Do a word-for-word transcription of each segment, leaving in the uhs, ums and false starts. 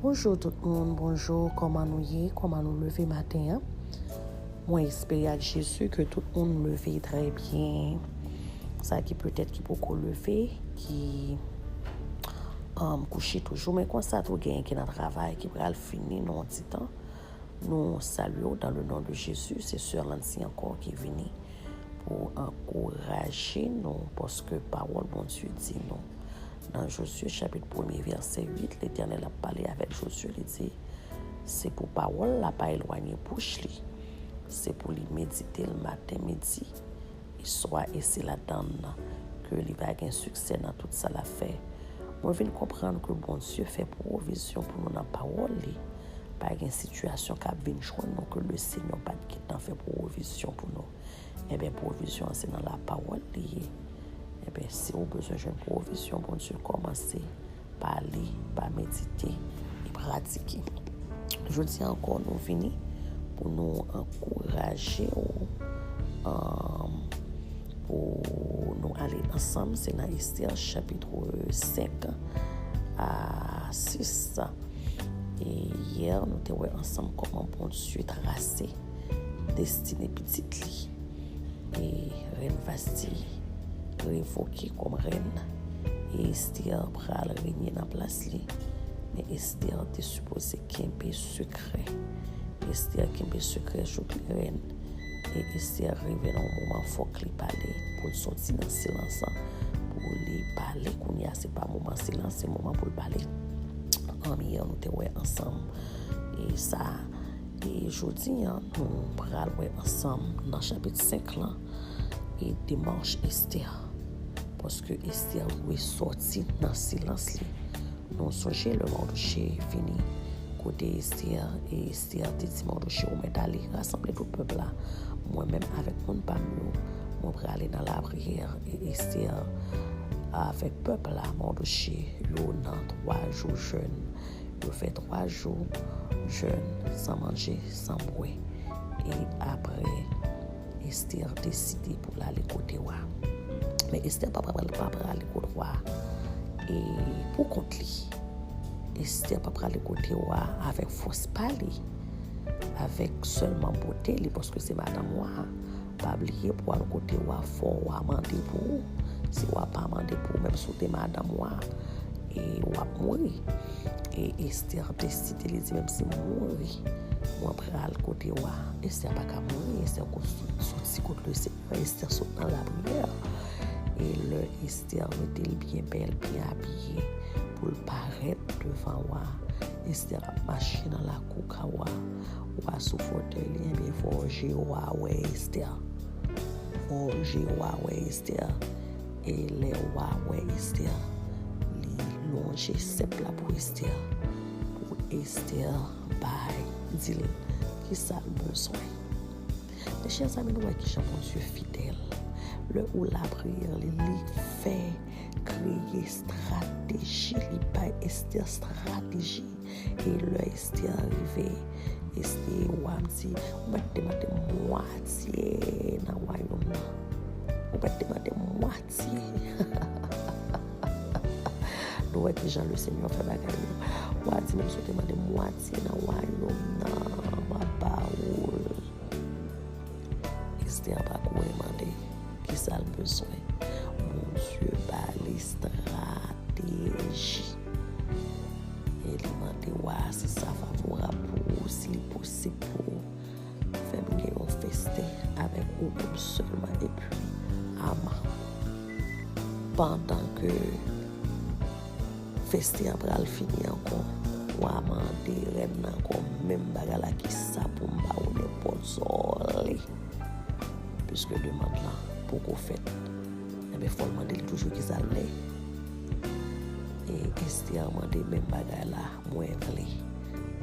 Bonjou tout moun, bonjou, kòman nou ye? Kòman nou leve maten an? Mwen espere ak Jezi ke tout moun leve trè byen. Sa ki petèt ki poko leve, ki um, kouche toujou, men konsa tou genyen ki nan travay, ki pral fini nan yon ti tan. Nou salye w dans le nom de Jésus, se sè Lancy ankò ki vini pou ankouraje nou, paske pawòl Bondye di nou nan Josye chapit premye vèsè uit, Letènèl ap pale avèk Josye, li di, se pou pawòl la pa elwanye bouch li, se pou li medite l maten, midi, e swa, e se ladan l ke li va gen siksè nan tout sa l ap fè. Mwen vin konprann ke Bondye fè pwovizyon pou nou nan pawòl li. Pa gen sitiyasyon k ap vin jwenn nou ke Lesenyè pa t gentan fè pwovizyon pou nou. Ebyen, pwovizyon an se nan lapawòl li ye. Ebyen, si ou bezwen jwenn pwovizyon Bondye, kòmanse pa li, pa medite e pratike. Jodi a ankò, nou vini pou nou ankouraje w, um, pou nou ale ansanm. Se nan Estè chapit senk a sis. E yè, nou te wè ansanm kòman Bondye trase destine pitit li. E rèn Vasti revoke kòm rèn. E Estè pral renye nan plas li. Men Estè te sipoze kenbe sekrè. Estè kenbe sekrè jouk li rèn. E Estè rive nan yon moman fòk li pale pou l soti nan silans lan. Pou li pale kounye a, se pa moman silans, se moman pou l pale. Anmyè, nou te wè ansanm. E sa, e jodi a, nou pral wè ansanm nan chapit senk lan, e demach Estè. Paske Estè dwe sòti nan silans li. Nou sonje lè Mawdoche vini kote Estè, e Estè te di Mawdoche, ou mèt ale, rasanble tout pèp la. Mwen menm avèk moun pa m yo, mwen prale nan lapriyè. E Estè avèk pèp la, Mawdoche, yo nan twa jou jèn. Yo fè twa jou jèn, san manje, san bwè. E apre, Estè deside pou l ale kote wa. Men Estè pa pral, pa prale kote wa a, e pou kont li. Estè pa prale kote wa a avèk fòs pa li, avèk sèlman bote li, paske se madanm wa a. Pa bliye, pou w al kote wa, fò wa mande pou ou. Si wa pa mande pou ou, menm si w te madanm wa, e w ap mouri. E Estè deside, li di, menm si m mouri, mwen pral kote wa. Estè pa ka mouri, Estè ko-, soti kot Lesenyè, Estè sot nan lapriyè. E lè Estè mete l byen bèl, byen abiye, pou l parèt devan wa, Estè ap mache nan lakou ka wa. Wa sou fòtèy li, ebyen, fò je wa wè Estè. Fò je wa wè Estè. E lè wa wè Estè, li lonje sèp la pou Estè. Pou Estè bay, di l kisa l bezwen. Mechè zanmi, nou wè kijan Bondye fidèl. Lè ou lapriyè li, li fè kreye estrateji, li bay Estè estrateji. E lè Estè rive, Estè, wa m di, ou mèt te mande mwatye nan wayòm nan. Ou mèt te mande mwatye. Nou wè kijan Lesenyè fè bagay yo. Wa di, menm si w te mande mwatye nan wayòm nan, m ap ba ou l. Estè pa kouri mande kisa l bezwen. Bondye ba li estrateji. E li mande wa a si sa favorab pou ou, si li posib pou ou. Fè m gen yon festen avèk ou menm sèlman epi Aman. Pandan ke festen an pral fini ankò, wa mande rèn nan ankò menm bagay la, kisa pou m ba ou, nenpòt sa w vle. Piske demann lan poko fèt. Ebyen, fò l mande l toujou kisa l vle. E Estè mande menm bagay la, mwen vle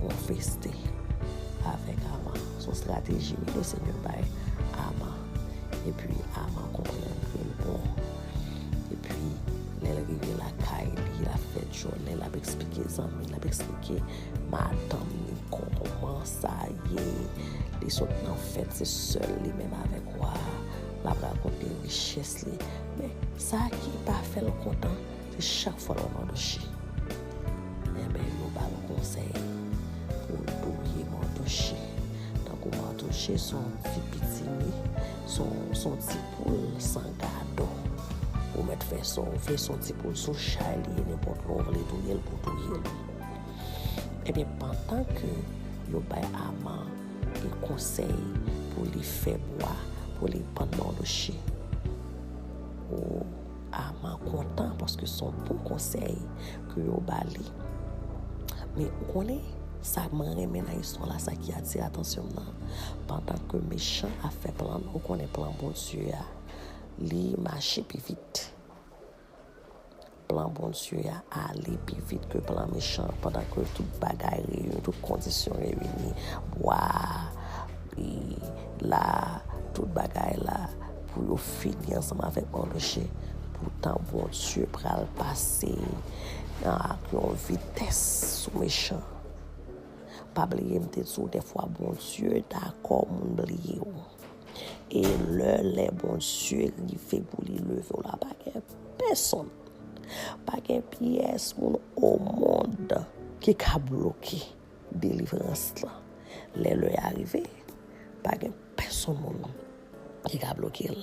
yon festen avèk Aman. Se yon estrateji, wi, Lesenyè bay Aman. Epi Aman konprann ke l bon. Epi, lè l rive lakay li, l ap fè djòlè, l ap eksplike zanmi, l ap eksplike madanm li kòman sa ye. Li sot nan fèt, se sèl li menm avèk wa a. L ap rakonte richès li. Men, sa ki pa fè l kontan, se chak fwa l wè Mawdoche. Men Men yo ba l konsèy pou l touye Mardochée. Tankou Mardochée se yon ti pitimi, se yon, se yon ti poul san gadò. Ou mèt fè sa w vle, se yon ti poul sou chay li ye, nenpòt lè w vle touye l pou touye l. Ebyen, pandan ke yo bay Aman e konsèy pou li fè bwa, pou li pann Mardochée. O, Aman kontan paske se yon bon konsèy ke yo ba li. Men ou konnen, sa mwen renmen nan istwa la, sa ki atire atansyon m nan, pandan ke mechan ap fè plan, ou konnen plan Bondye a, li mache pi vit. Plan Bondye a ale pi vit ke plan mechan, pandan ke tout bagay reyini, tout kondisyon reyini, bwa, e, la, tout bagay la, pou yo fini ansanm avèk Mardochée. Poutan, Bondye pral pase ak yon vitès sou mechan. Pa bliye, m te di w, dèfwa Bondye dakò moun bliye w. E lè, lè Bondye rive pou li leve w la, pa gen pèsonn, pa gen pyès moun o mond ki ka bloke delivrans lan. Lè lè a rive, pa gen pèsonn moun ki ka bloke l.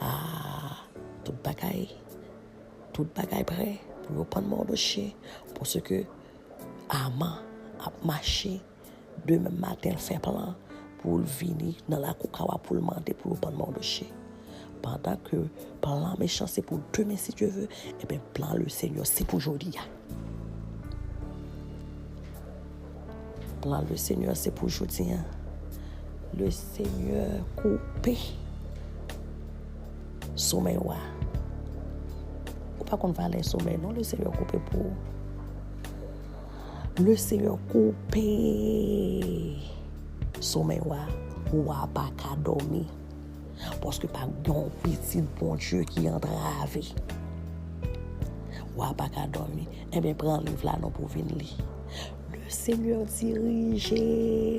Ah, tout bagay, tout bagay prè pou yo pann Mardochée, paske Aman ap mache demen maten, l fè plan pou l vini nan lakou Kawa pou l mande pou yo pann Mardochée. Pandan ke plan mechan se pou demen, si Dye ve, ebyen, plan Lesenyè se pou jodi a. Plan Lesenyè se pou jodi a. Lesenyè koupe somèy w a. Ou pa konn valè somèy non, Lesenyè koupe pou ou. Lesenyè koupe somèy w a. Wa pa ka dòmi. Paske pa gen yon pitit Bondye ki antrave. Wa pa ka dòmi. Ebyen, pran liv la non pou vin li. Lesenyè dirije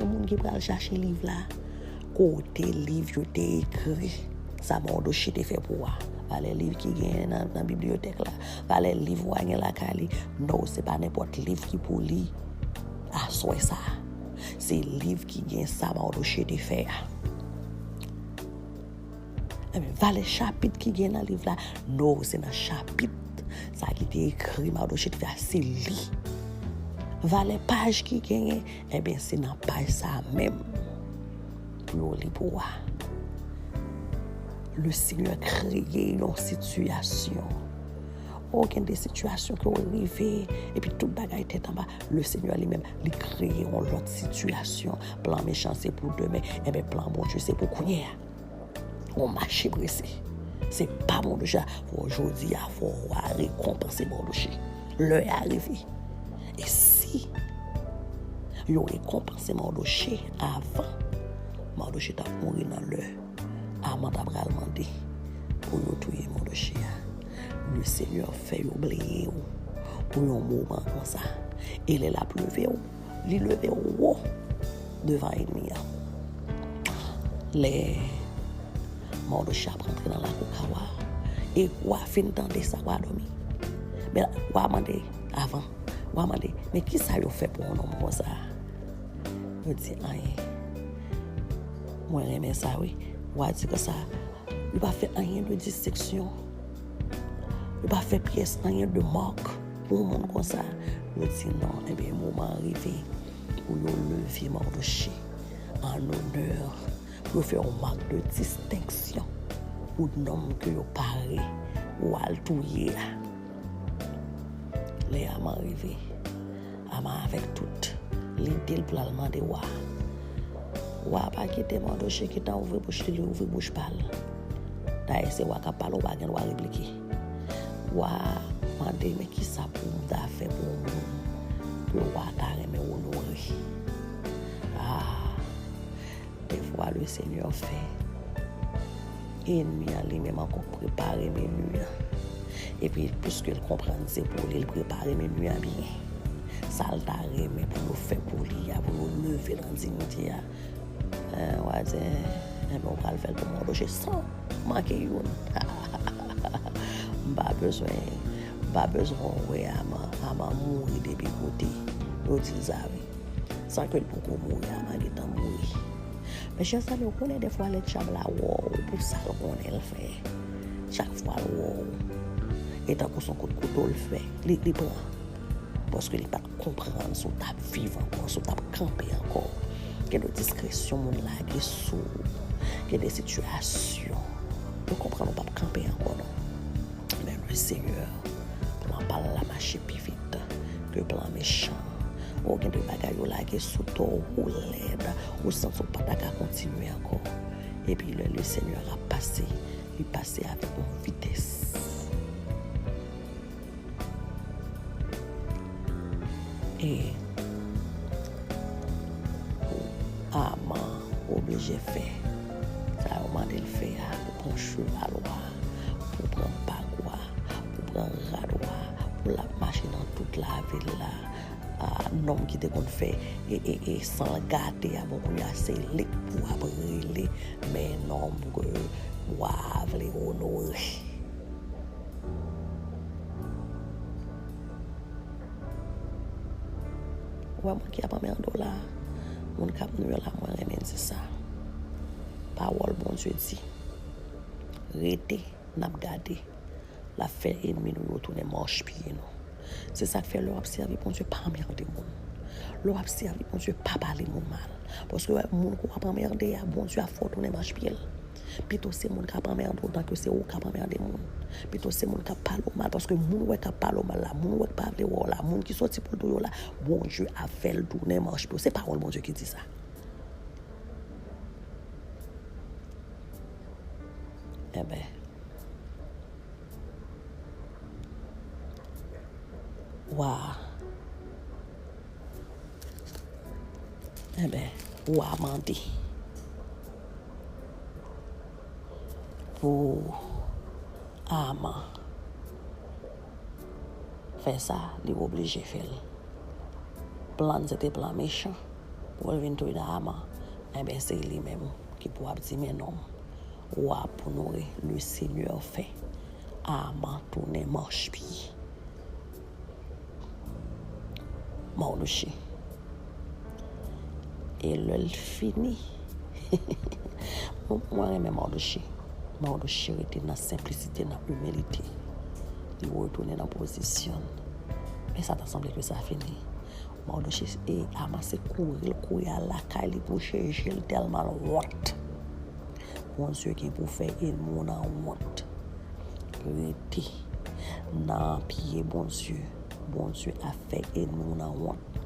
moun ki pral chache liv la. Kote liv yo te ekri sa Mardochée te fè pou wa? Valè liv ki genyen nan, nan bibliyotèk la. Valè liv wa gen lakay li. No, se pa nenpòt liv ki pou li aswè sa. Se liv ki gen sa Mardochée te fè a. Ebyen, valè chapit ki gen nan liv la, no, se nan chapit sa ki te ekri Mardochée te fè a, se li. Valè paj ki genyen, ebyen, se nan paj sa menm pou yo li pou wa. Lesenyè kreye yon sitiyasyon. O, gen de sitiyasyon ke w rive, epi tout bagay tèt anba, Lesenyè li menm, li kreye yon lòt sitiyasyon. Plan mechan se pou demen, ebyen, plan Bondye se pou kounye a. Ou mache prese. Se pa Mardochée a. Fò jodi a, fò wa rekonpanse Mardochée. Lè a rive. E si yo rekonpanse Mardochée avan, Mardochée t ap mouri nan lè Aman ta pral mande pou yo touye Mardochée a. Lesenyè fè yo bliye w pou yon moman konsa. E lè l ap leve w, li leve w wo devan ènmi an. Lè Mardochée ap rantre nan lakou Kawa, e wa fin tande sa, wa dòmi. Men wa mande avan, wa mande, men kisa yo fè pou yon nonm konsa? Yo di anyen. Mwen renmen sa, wi. Wa di konsa, yo pa fè anyen de distenksyon. Yo pa fè pyès anyen de mak pou yon moun konsa. Yo di non, ebyen, moman an rive pou yo leve Mardochée an onè, pou yo fè yon mak de distenksyon pou nonm ke yo pare pou al touye a. Lè Aman rive, Aman avèk tout lide l pou l al mande wa. Wa pa kite Mardochée gentan ouvri bouch li, li ouvri bouch pa l. Dayè se wa k ap pale, w pa gen dwa replike. Wa mande, men kisa pou m ta fè pou yon moun ke wa ta renmen onore? Ah, dèfwa Lesenyè fè ènmi an li menm ankò prepare meni an. Epi, piske l konprann se pou li, l prepare meni an byen. Sa l ta renmen pou yo fè pou li a, pou yo leve l an diyite a. Eh, w a di, enben, w pral fè l pou Mardochée san manke youn. M pa bezwen Pa bezwen wè Aman. Aman mouri depi kote yo di l sa wi. San ke l poko mouri, Aman gentan mouri. Mezanmi, ou konnen defwa lè dyab la wè w pou sa l konnen l fè. Chak fwa l wè w, e tankou se yon kout kouto l fè, li, li pran. Paske li pa t konprann si w t ap viv ankò, si w t ap kanpe ankò. Gen de diskresyon moun lage sou ou. Gen de sitiyasyon. Yo konprann ou p ap kanpe ankò non. Men le Senyè, plan pa l la mache pi vit ke plan mechan. Ou gen de bagay yo lage sou do w, ou lèd, ou santi w pa ta ka kontinye ankò. Epi lè le Senyè ap pase, li pase avèk yon vitès. E Aman oblije fè sa yo mande l fè a, pou pran cheval ou a, pou pran bag ou a, pou pran rad ou a, pou l ap mache nan tout lavil la. A, nonm ki te konn fè e, e, e san l gate a, bon, kounye a se li k pou ap rele, men nonm ke wa a vle onore. Ou wè moun ki ap anmède w la, moun k ap nwi w la, mwen renmen di sa. Pawòl Bondye di, rete, n ap gade, l ap fè ènmi nou yo tounen machpye nou. Se sa k fè lè w ap sèvi Bondye, pa anmède moun. Lè w ap sèvi Bondye, pa pale moun mal. Paske w wè moun ke w ap anmède a, Bondye ap fè w tounen machpye l. Pito se moun k ap anmède w tanke se ou k ap anmède moun. Pito se moun k ap pale w mal, paske moun wè k ap pale w mal la, moun wè k pa vle wè w la, moun ki soti pou l touye w la, Bondye ap fè l tounen machpye w. Se pawòl Bondye ki di sa. Enben, wa, enben, wa mande pou Aman fè sa, li oblije fè l. Plan l se te plan mechan pou l vin touye Aman. Enben, se li menm ki pou ap di, men nonm, wa pou onore, le Senyè fè Aman tounen machpye Mawdoche. E lè l fini, mwen, mwen renmen Mawdoche. Mawdoche rete nan senplisite, nan imilite. Li retounen nan pozisyon l. Men sa ta sanble ke sa fini. Mawdoche e Aman se kouri l kouri al lakay li pou cheche l tèlman l wont. Bondye gen pou fè ènmi w nan wont. Rete nan pye Bondye. Bondye ap fè ènmi w nan wont.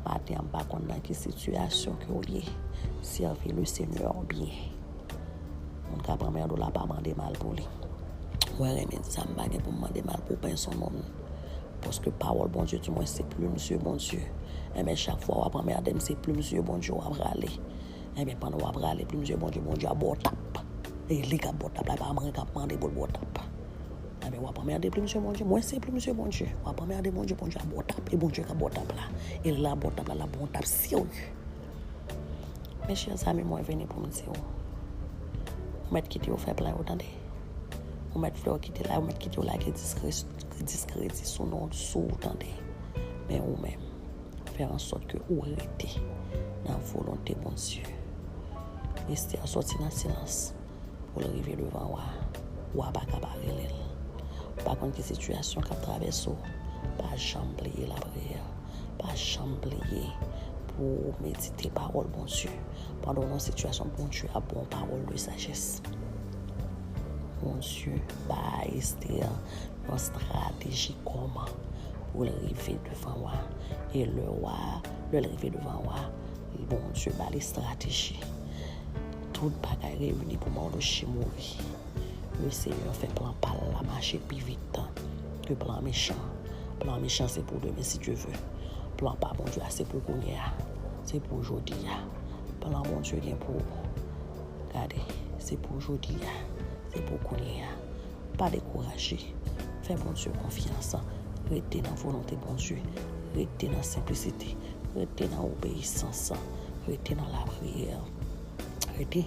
Maten an, m pa konn nan ki sitiyasyon ke w ye. Sèvi le Senyè byen. Moun k ap anmède w la, pa mande mal pou li. Mwen renmen di sa, m pa gen pou m mande mal pou pèsonn moun. Paske pawòl Bondye di mwen se plim zye Bondye. Enben, chak fwa w ap anmède m, se plim zye Bondye w ap rale. Enben, pandan w ap rale plim zye Bondye, Bondye ap ba w tap. E li k ap ba w tap la, e pa mwen k ap mande pou l ba w tap. Enben, w ap anmède plim zye Bondye. Mwen se plim zye Bondye. W ap anmède Bondye, Bondye ap ba w tap. E Bondye k ap ba w tap la. E lè l ap ba w tap la, l ap ba w tap serye. Mes chers amis, mwen vini pou m di w, ou mèt kite yo fè plan yo, tande. Ou mèt fè yo kite la, ou mèt kite yo lage diskredi, diskredi sou non, sou ou, tande. Men ou menm, fè ansòt ke ou rete nan volonte Bondye. Estè sòti nan silans pou l rive devan wa. Wa pa ka pa rele l. Ou pa konn ki sitiyasyon k ap travèse w. Pa janm bliye lapriyè. Pa janm bliye pou w medite pawòl Bondye. Pandan w nan sitiyasyon, Bondye ap ba w pawòl de sajès. Bondye ba Estè yon estrateji kòman pou l rive devan wa. E lè wa, lè l rive devan wa, Bondye ba l estrateji. Tout bagay reyini pou Mawdoche mouri. Le Senyè fè plan pa l la mache pi vit ke plan mechan. Plan mechan se pou demen, si Dye ve. Plan pa Bondye a se pou kounye a. Se pou jodi a. Plan Bondye gen pou ou, gade, se pou jodi a. Se pou kounye a. Pa dekouraje. Fè Bondye konfyans. Rete nan volonte Bondye. Rete nan senplisite. Rete nan obeyisans. Rete nan lapriyè. Rete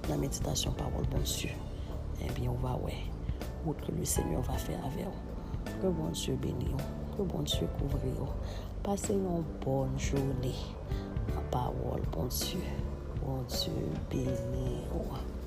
nan meditasyon pawòl Bondye. Ebyen, ou va wè wout ke le Senyè va fè avè w. Ke Bondye beni w. Ke Bondye kouvri w. Pase yon bòn jounen nan pawòl Bondye. Bondye beni w.